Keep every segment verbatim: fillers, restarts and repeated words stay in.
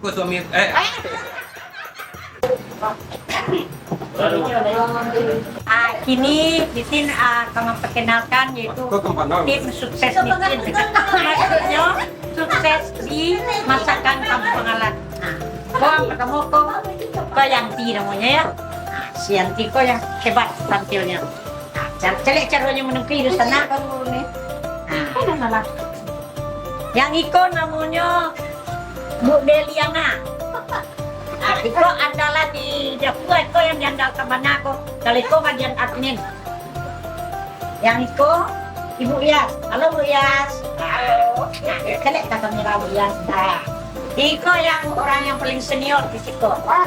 Ko suami, eh. Ah, kini di sini, ah, kami perkenalkan yaitu tim sukses di sini. Maksudnya sukses di masakan Kampung Alat. Nah, ko yang pertama ko, ko Yanti namanya ya. Nah, si Yanti ko yang hebat tampilnya. Nah, car-, caliak caronyo manungkui di sana. Nah. Yang iko namonyo Bu Deliana. Ah, iko andalan di dapua, iko yang diandalkan bana ko. Kalau iko bagian admin. Yang iko Ibu Yas. Halo, Bu Yas. Halo. Nah, caliak ka kamera, Bu Yas. Nah. Iko yang orang yang paling senior di siko. Ah.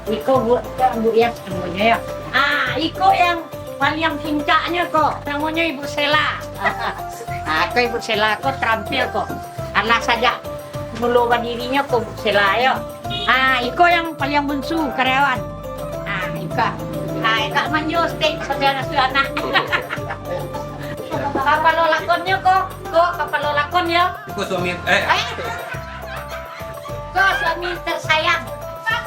Iko Bu, Bu Yas namonyo ya. Ah, iko yang paliang puncaknyo ko, namonyo Ibu Sela. Ah, ko Ibu Sela ko tarampil ko. Alah sajak mulo badirinyo ko Ibu Sela yo. Ah, iko yang paliang bunsu karyawan. Ah, iko. Ah, iko manjo stek sambil ngasuh anak. Kapalo lakonnyo ko, ko kapalo lakon yo. Ko suami, eh. Eh. Ko suami tersayang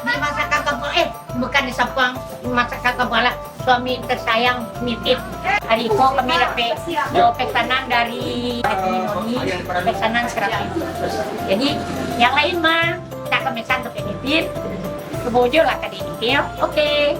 di masakan Kampung, eh, bukan di Sampuang, masakan Kampung Alat. Suami tersayang nitip. Hari ko kami dapek duo pesanan dari Haji Noni, pesanan saratus. Jadi, yang lain mah, tak ka mesan tu nitip, cubo jo lah ka nitip. Oke.